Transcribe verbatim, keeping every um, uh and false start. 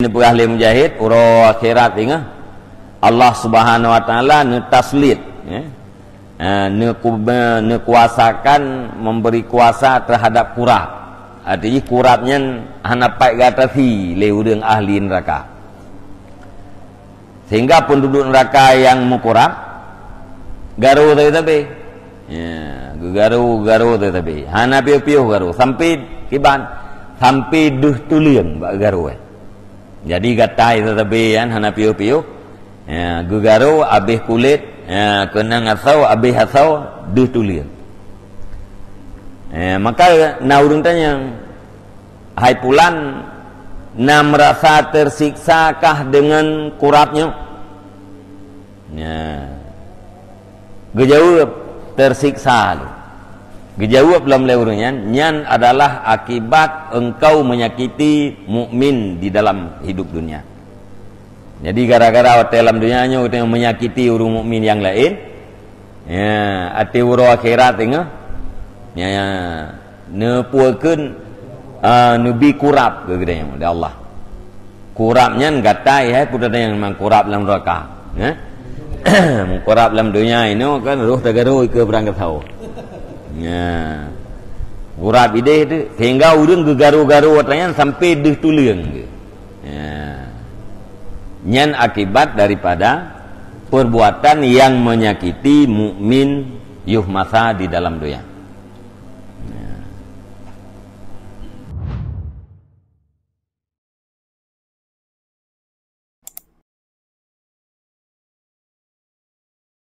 Neupeugah lé Mujahid, uroe akhirat ingat Allah Subhanahu wa Taala neutaslit, ya. Eh, neuku-, neukuasakan, memberi kuasa terhadap kurab. Artinya kurab nyan hana pat geuatasi lé ureuëng ahli neraka. Sehingga penduduk neraka yang meukurab, garo sabe-sabe. Ya, geugaro, garo sabe-sabe. Hana piôh-piôh garo. Sampai kiban, sampai deuh tuleueng bak garo, eh. Jadi gatai sabe-sabe kan, hana piôh-piôh. Ya, geugaro abéh kulét, ya, keunong asoe, abéh asoe, deuh tuleueng. Ya, maka na ureuëng tanyong, "Hai pulan, na meurasa tersiksa kah deungon kurab nyoe?" Ya. Geujaweueb, "Tersiksa lôn." Geujaweueb lom lé ureuëng nyan, "Nyan adalah akibat engkau menyakiti mukmin di dalam hidup dunia." Jadi gara-gara watée lam dunia nyoe geutanyoe menyakiti ureuëng mukmin nyang laén, ya, até uroe akhirat teungoh, ya, ya, neupuekeun, ah, neubi kurab keu geutanyoe lé Allah. Kurab nyan gatai, hai peue teuh nyang memang kurab lam neraka, ya. Kurab lam dunia inoe kan roh tagaro ikeue beurangkasoe. Ya. Kurab idéh tu sehingga ureuëng geugaro-garo watée nyan sampai deuh tuleueng. Ya. Nyan akibat daripada perbuatan yang menyakiti mukmin yoh masa di dalam dunia.